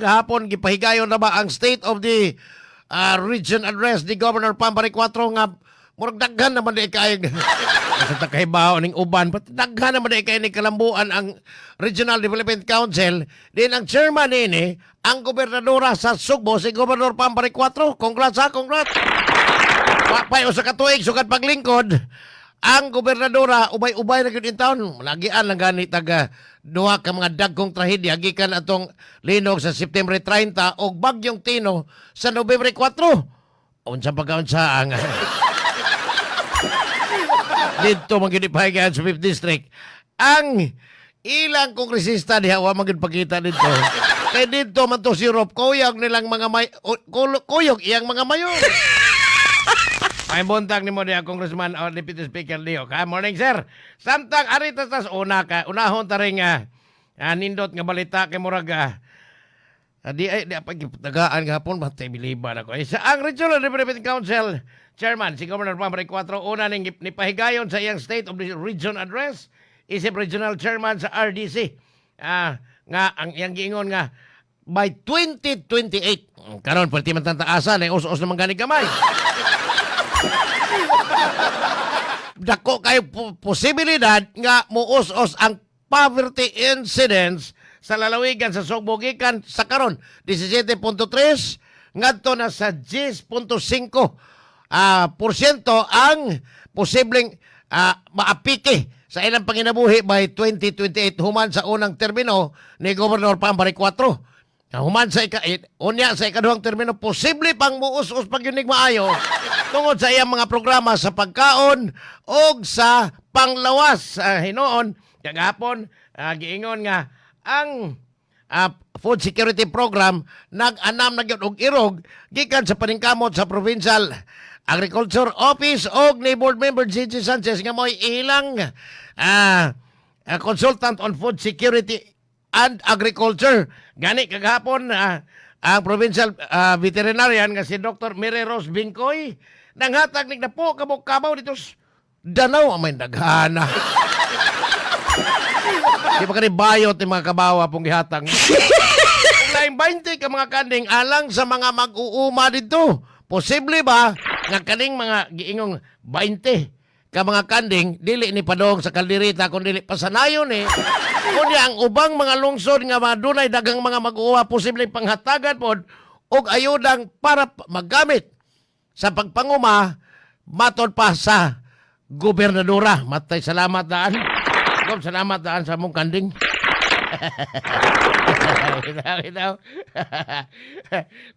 Gahapon gipahigayon na ba ang State of the Region Address ni Governor Pam Baricuatro nga murag daghan naman di kay sa takahibaw ning uban, but daghan naman di kay ni kalambuan ang Regional Development Council din. Ang chairman nini ang gobernadora sa Sugbo, si Governor Pam Baricuatro. Congrats ha, congrats. Wa pa'y 1 ka tuig sukad paglingkod ang gobernadora, ubay-ubay na gyud in town. Lagian lang gani taga duha ka mga dagkong trahedya gikan atong linog sa September 30 og bagyong Tino sa Nobyembre 4. Unsa pagkaunsa ang didto man gyud ipahigayon sa 5th District. Ang ilang kongresista diha wa man gyud pagkita didto. Kay didto man to si Europe, kuyog nilang mga may, kuyog iyang mga mayor. May buntag nimo diha, Congressman or Deputy Speaker Leo. Ka morning, sir. Samtang ari ta tas una ka unahon ta ring nindot nga balita kay murag di ay di pa gitagaan gahapon, batay biliban ako. Eh, sa ang Regional Development Council Chairman si Governor Pam Baricuatro una ning nipahigayon sa iyang State of the Region Address isip Regional Chairman sa RDC. Nga ang iyang giingon nga by 2028, karon pwede man taasan eh, us-us naman gani gamay, dako kay posibilidad nga muus-us ang poverty incidence sa lalawigan sa Sugbo gikan sa karon 17.3 ngadto na sa 10.5 porsyento ang posibleng maapike sa ilang panginabuhi by 2028 human sa unang termino ni Governor Pam Baricuatro. Human sa ika, unya sa ikaduhang termino, posible pang muus-us pag yun maayo tungod sa iyang mga programa sa pagkaon og sa panglawas. Hinuon kagahapon giingon nga ang food security program nag-anam na gyud og irog gikan sa paningkamot sa Provincial Agriculture Office og ni Board Member Gigi Sanchez nga mo'y ilang consultant on food security and agriculture. Gani kagahapon ang provincial veterinarian nga si Dr. Mary Rose Bingkoy nanghatag nig napo kabuk kabaw dito sa Danau, amay daghana. Di pa kani bayot ni mga kabawa pong gihatag. Kung laing 20 ka mga kanding alang sa mga mag-uuma dito. Posible ba nga kaning mga giingong 20 ka mga kanding dili ni padong sa kaldereta kun dili pasanayon eh. Kunya ang ubang mga lungsod nga madunay daghang mga mag-uuma, posible panghatagan pod og ayudang para magamit sa pagpanguma, matod pa sa gobernadora. Matay salamat daan. Gob, salamat daan sa mong kanding. Itaw, itaw.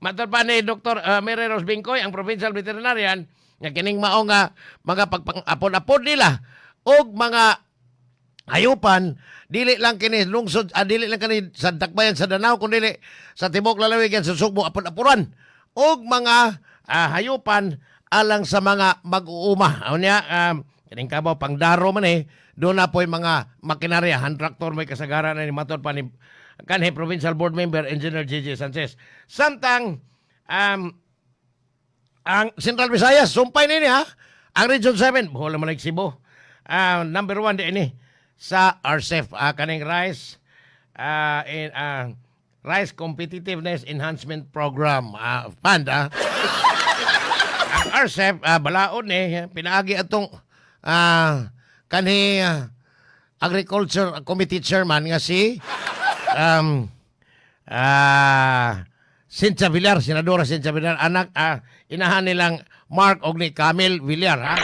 Matod pa ni Dr. Mary Rose Bingkoy, ang provincial veterinarian, nga kining mao nga mga pagpang-apod-apod nila og mga hayupan, dili lang kini lungsod, dili lang kini sa dakbayan sa Danao, kundi sa tibuok lalawigan sa Sugbo, apod-apuran og mga hayupan alang sa mga mag-uuma. Unya kining kabaw pangdaro man eh, doon na po'y mga makinarya, hand tractor may kasagaran na ni, matod pa ni kanhi Provincial Board Member Engineer Gigi Sanchez. Samtang ang Central Visayas, sumpay nini ha. Ang Region 7, Bohol naman Cebu. Number 1 din ini sa RCEF, kaning rice in Rice Competitiveness Enhancement Program Fund. Ang RCEF, balaod ni pinaagi atong kanhi Agriculture Committee Chairman nga si Cynthia Villar, Senadora Cynthia Villar, anak inahan nilang Mark og ni Camille Villar, ha.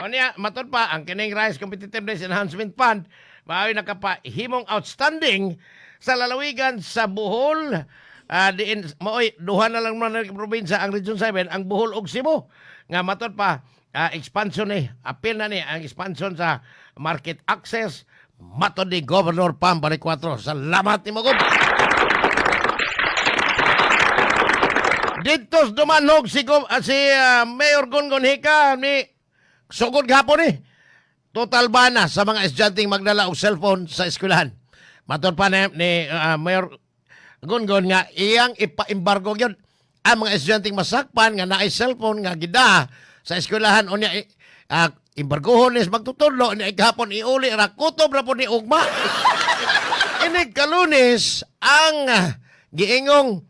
Unya, matod pa ang kining Rice Competitiveness Enhancement Fund, maayo nakapahimong outstanding sa lalawigan sa Bohol. Diin maoy duha na lang man ang probinsya ang Region 7, ang Bohol ug Cebu. Nga matod pa expansion ni, apil na ni ang expansion sa market access, matod ni Governor Pam Baricuatro. Salamat ni Gob. Dito sa Dumanhog si Mayor Gongon Hika ni sugod gahapon eh. Total bana sa mga estudyanteng magdala og cellphone sa eskwelahan. Matod pa ni Mayor Gongon nga iyang ipa-embargo gyud ang mga estudyanteng masakpan nga naay cellphone nga gida sa eskwelahan. Unya embargohon ni magtutudlo ni gahapon, iuli ra, kutob ra po ni ugma. Inig kalunes ang Giingong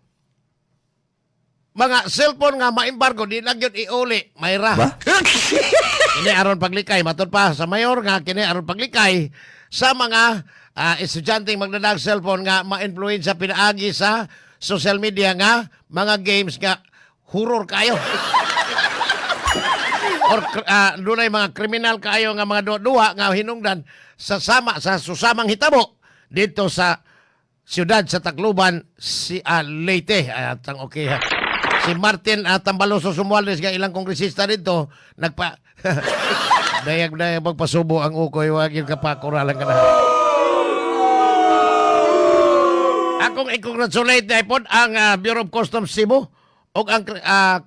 mga cellphone nga maembargo di na gyud iuli, mayra. Ba? Kini aron paglikay, matod pa sa mayor nga kini aron paglikay sa mga estudyanteng magdadag cellphone nga ma-influensya pinaagi sa social media nga mga games nga horror kayo. Or dunay mga kriminal kaayo nga mga duha nga hinungdan sa sama sa susamang hitabo dito sa siyudad sa Tacloban, si Leyte. Ay, tang okay ha. Si Martin Tambaloso Sumuales nga ilang kongresista dito nagpa dayag dayag magpasubo ang ukoy, wag yung kapakuralan ka na. Akong i-congratulate na ipod ang Bureau of Customs Cebu o ang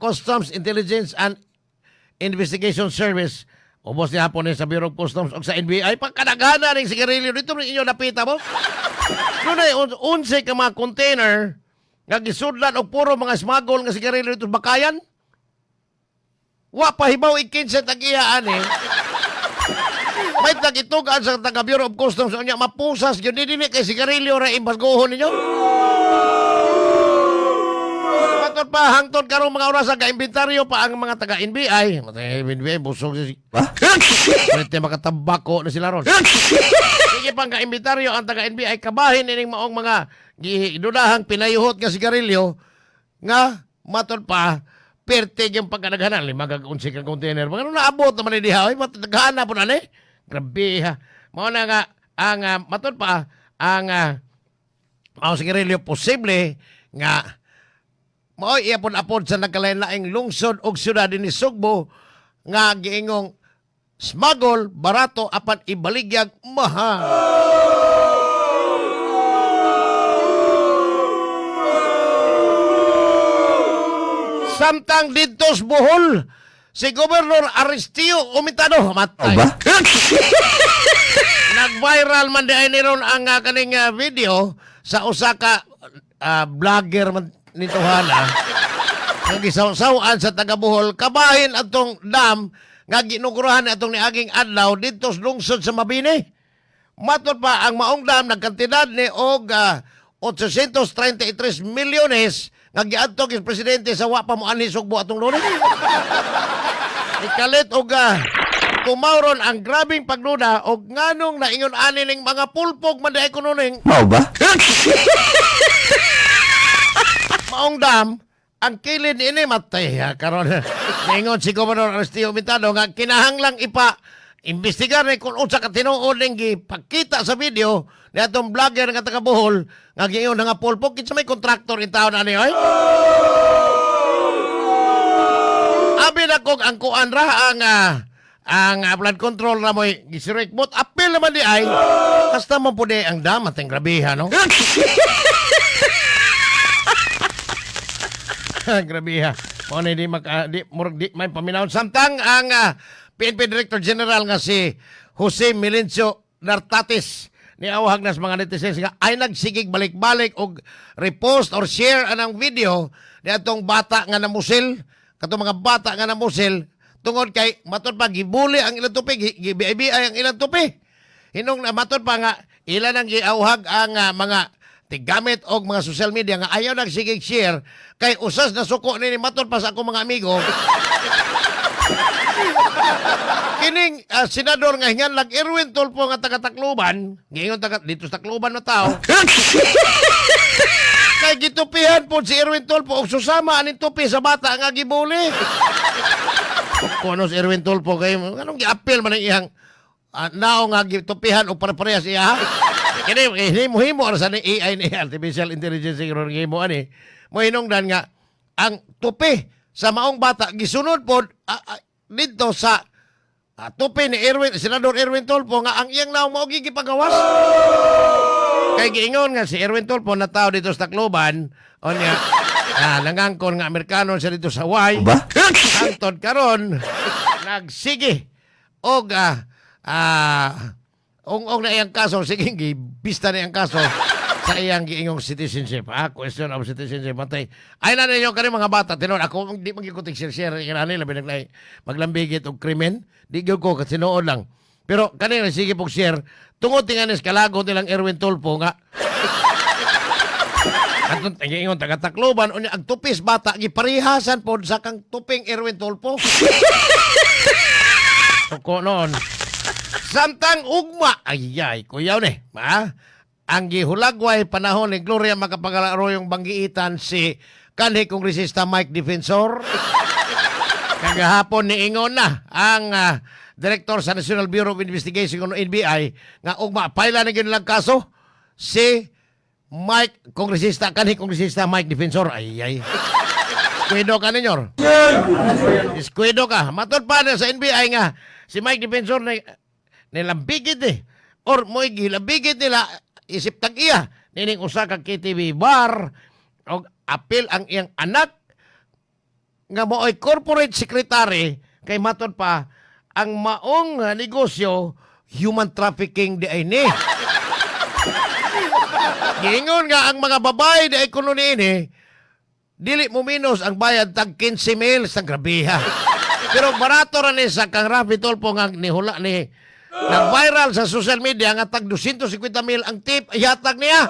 Customs Intelligence and Investigation Service. Ubos ni hapon ni sa Bureau of Customs o sa NBI. Pagkadagana rin sigarilyo dito rin inyo napita mo. Dunay 11 ka mga container nga gisudlan og puro mga smuggle nga sigarilyo dito sa Bakayan. Wa pa hibaw i-15 tag-iya ani. May tag-itugaan sa taga Bureau of Customs unya mapusas gyud dili kay sigarilyo ra imbasgohon ninyo. Matod pa hangtod karong mga oras ka inventaryo pa ang mga taga NBI. Matay NBI busog si Ba? Pwede makatambako na sila ron. Sige pang ka-inventaryo ang taga NBI kabahin ining maong mga gidudahang pinayuhot nga sigarilyo nga matod pa perte yung pagkadaghanan 5 kag 11 ka container. Mga ano naabot naman ni diha, oy, matagana po na ni. Grabe ha. Mao na nga ang matod pa ang mao sigarilyo posible nga mao iapon-apon sa nagkalain-laing lungsod og syudad ni Sugbo nga giingong smuggle barato apan ibaligyag mahal. Samtang dito sa Bohol, si Gobernador Aristeo Omitano, matay. Ba? Nag-viral man di ay ni ron ang kaning video sa usa ka vlogger man nito hala. Nga gisaw-sawan sa taga Bohol kabahin atong dam nga ginugurahan atong niaging adlaw didto sa lungsod sa Mabini. Matod pa ang maong dam nagkantidad ni og 833 milyones nga giadto kay presidente sa wa pa moanhi Sugbo atong Lunes. Ikalit og tumawron ang grabing pagduda og nganong naingon ani ning mga pulpog man diay kuno ning Mao ba? Maong dam ang kilid ini matay ha, karon. Ningon si Gobernador Aristeo Mitado nga kinahanglang ipa imbestigar ni kung unsa ka tinuod ning gipakita sa video ni atong vlogger nga taga Bohol nga giingon nga pulpog kinsa may kontraktor in taon ani oy. Abi na kog ang kuan ra ang flood control ra mo'y gisirekbot apil naman di ay kasta man pud di ang dam ateng grabeha no. Grabe ha. Mao ni di maka di murag di may paminawon samtang ang PNP Director General nga si Jose Melencio Nartates ni awhag nas mga netizens nga ay nagsigig balik-balik og repost or share anang video ni atong bata nga namusil, katong mga bata nga namusil tungod kay matod pa gibuli ang ilang tupi, gibiay ang ilang tupi. Hinong na matod pa nga ilan ang giawhag ang mga tigamit og mga social media nga ayaw nagsigig share kay usas na suko ni matod pa sa akong mga amigo. Kining senador nga hingan lag Erwin Tulfo nga taga Tacloban, giingon taga dito sa Tacloban na tao. Kay gitupihan po si Erwin Tulfo og susama aning tupi sa bata nga gibuli. Kuno si Erwin Tulfo kay anong giapil man ang iyang nao nga gitupihan og pare-parehas iya ha? Kini himo-himo ra sa ni AI ni artificial intelligence siguro himo ani. Mo hinungdan nga ang tupi sa maong bata gisunod pod didto sa tupi ni Erwin, Senador Erwin Tulfo nga ang iyang naong mao gipagawas. Kay giingon nga si Erwin Tulfo na tao dito sa Tacloban, onya nangangkon nga Amerikano siya dito sa Hawaii. Ba? Hangtod karon nagsige og ong na iyang kaso, sige gibista na iyang kaso sa iyang giingong citizenship. Ah, question of citizenship. Matay. Ay na ninyo kani mga bata tinuod ako di man gyud ko tig share kanani labi naglay maglambigit og krimen. Di gyud ko kasi tinuod lang. Pero kanina sige pog share tungod tinganis kalago nilang Erwin Tulfo nga Atong ingon taga Tacloban, unya ang tupis bata giparihasan pod sa kang tuping Erwin Tulfo. Tuko noon. Samtang ugma, ay ay, kuyaw ni, ma? Ang gihulagway panahon ni Gloria Macapagal Arroyong banggiitan si kanhi kongresista Mike Defensor. Kagahapon ni ingon na ang direktor sa National Bureau of Investigation o NBI nga ugma paila na gyud nilang kaso si Mike kongresista kanhi kongresista Mike Defensor. Ay ay. Eskwelo ka ninyo. Eskwelo ka. Matod pa na sa NBI nga si Mike Defensor na nilambigit eh. Or mo'y gilambigit nila isip tag iya nining usa ka KTV bar og apil ang iyang anak nga mo'y corporate secretary, kay matod pa ang maong negosyo human trafficking di ay ni. Giingon nga ang mga babae di ay kuno niini dili mo minus ang bayad tag 15 mil sa grabiha. Pero barato ra ni sa kang Raffy Tulfo nga nihula ni nag-viral sa social media nga tag 250 mil ang tip ihatag niya.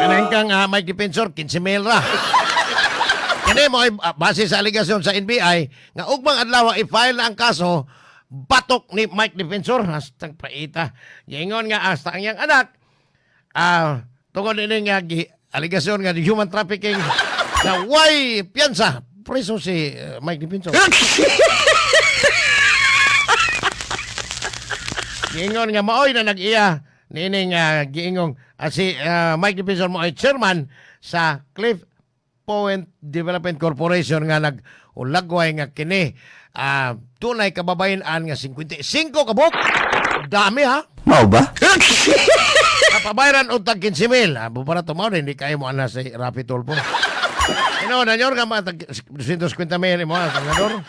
Kanang kang Mike Defensor, 15 mil ra. Kini mo ay base sa alegasyon sa NBI nga ugmang adlaw i-file na ang kaso batok ni Mike Defensor. Hastang paita. Giingon nga hasta ang iyang anak tungod ini nga alegasyon nga human trafficking na way piyansa, preso si Mike Defensor. Giingon nga maoy na nag-iya niining giingong si Mike Defensor mo ay chairman sa Cliff Point Development Corporation nga nag-ulagway nga kini tunay kababayen-an nga 55 kabuk. Dami ha. Mao ba? Kapabayran og tag 15 mil. Ah, para tumaw hindi kayo mo ana si Raffy Tulfo. Ino na nyor nga mga tag 250 mil mo senador.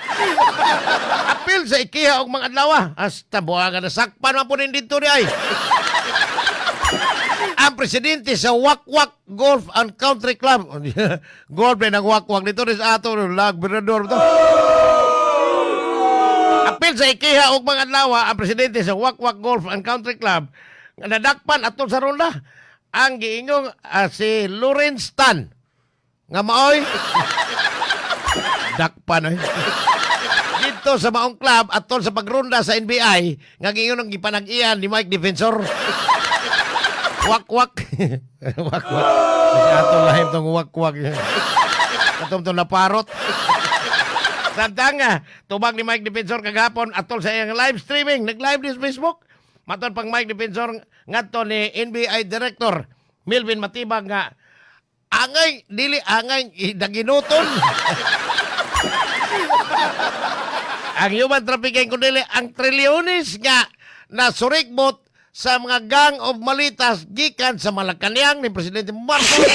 Apil sa IKEA og mga adlaw. Hasta buhagan na sakpan man po nin dito di ay. Ang presidente sa Wakwak Golf and Country Club. Golf din ang Wakwak dito rin sa ato lag Bernador to. Apil sa IKEA og mga adlaw ang presidente sa Wakwak Golf and Country Club nga nadakpan atol sa ronda ang giingong si Lawrence Tan nga maoy dakpan ay dito sa maong club atol sa pagronda sa NBI nga giingon ang gipanag-iyan ni Mike Defensor. Wakwak. Wakwak. Kasi ato lahim tong wakwak. Katong tong naparot. Samtang nga, tubag ni Mike Defensor kagahapon atol sa iyang live streaming. Nag-live din sa Facebook. Matod pang Mike Defensor ngadto ni NBI Director Melvin Matibag nga angay dili angay daginuton ang human trafficking kun dili ang trilyones nga nasurikbot sa mga gang of malitas gikan sa Malacañang ni Presidente Marcos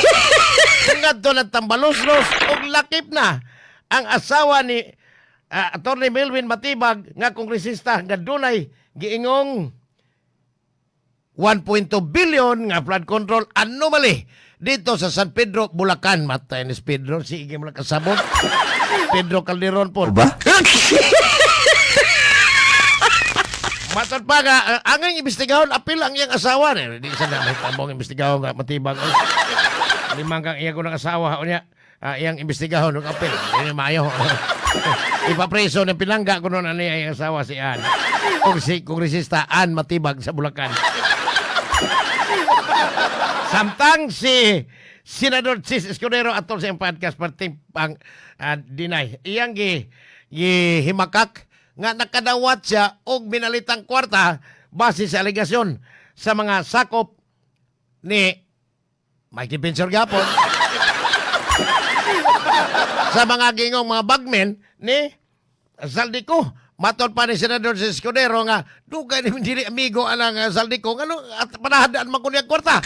ngadto ng Tambaloslos, ug lakip na ang asawa ni Attorney Melvin Matibag nga kongresista nga dunay giingong 1.2 billion nga flood control anomaly dito sa San Pedro, Bulacan. Matay ni Pedro, sige mo lang kasabot. Pedro Calderon po. Ba? Matod pa nga, ang imbestigahon, apil ang iyang asawa. Eh, di sa na may tambong imbestigahon nga matibag. Oy. Limang kang iya ko ng asawa. Unya, iyang imbestigahon ng apil. Hindi maayo. Ipapreso ng pinangga ko noon ano iyang asawa si Ann. O si kongresista Ann Matibag sa Bulacan. Samtang si Senador Chiz Escudero atol sa iyang podcast perting pang deny. Iyang gi gihimakak nga nakadawat siya og minalitang kwarta base sa alegasyon sa mga sakop ni Mike Defensor gapon, sa mga gingong mga bagmen ni Zaldy Co. Matod pa ni Senador Chiz Escudero nga dugay ni dili amigo anang Zaldy Co ngano at panahadaan man ko niya kwarta.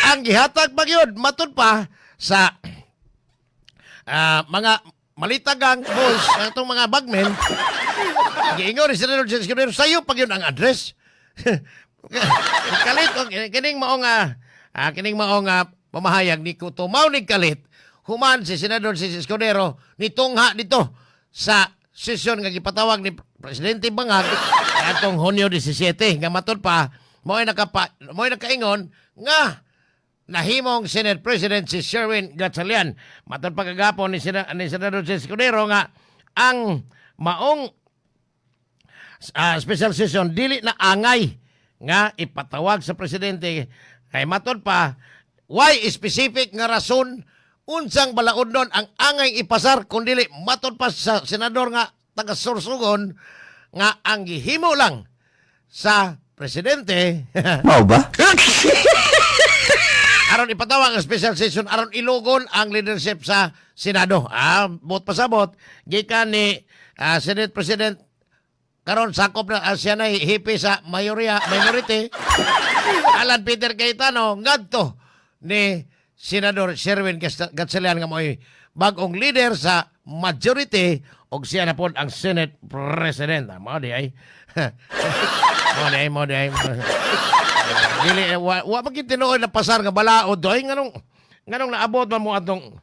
Ang gihatag pa gyud matod pa sa mga malitagang boys atong mga bagmen, giingon ni Senador Chiz Escudero sayo pa gyud ang address. Kalit og kining maong pamahayag ni Kutumaw ni Kalit human si Senador Chiz Escudero nitungha dito sa sesyon nga gipatawag ni Presidente Bangag atong Hunyo 17 nga matod pa Mo'y nakaingon nga nahimong Senate President si Sherwin Gatchalian. Matod pagkagapon ni Senador Escudero nga ang maong special session dili na angay nga ipatawag sa presidente kay matod pa why specific nga rason unsang balaod nun ang angay ipasar kung dili, matod pa sa senador nga taga Sorsogon, nga ang gihimo lang sa presidente Mao ba? Aron ipatawag ang special session aron ilugon ang leadership sa Senado. Bot pasabot gikan ni Senate President karon sakop na siya na hepe sa mayorya minority, Alan Peter Cayetano, ngadto ni Senador Sherwin Gatchalian nga mo'y bag-ong leader sa majority og siya na pod ang Senate President. Mao di ay. Mao di ay, mao di ay. Dili wa man gyud tinuod na pasar nga balaod do ay nganong naabot man mo atong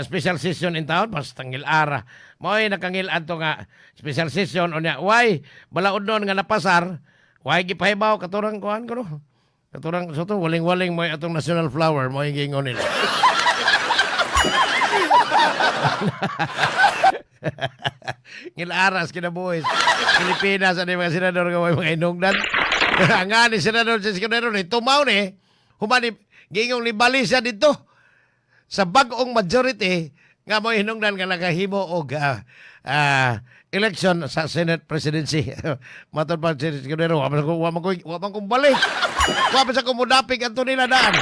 special session in town basta ngil-ara. Mo'y nakangil adto nga special session unya why balaod nun nga napasar, why gipahibaw katurang kuan kuno. Katurang so to waling-waling mo'y atong national flower, mo'y giingon nila. Ngilaras kinabuhis. Pilipinas, ano yung mga senador nga may mga inungdan. Nga ni Senador Escudero ni tumaw ni, humani, giingong ni bali siya dito sa bag-ong majority nga mo hinungdan nga nakahimo og election sa Senate presidency. Matod pa si Escudero, wa man ko balik. Wa man sa ko mudapig adto nila daan.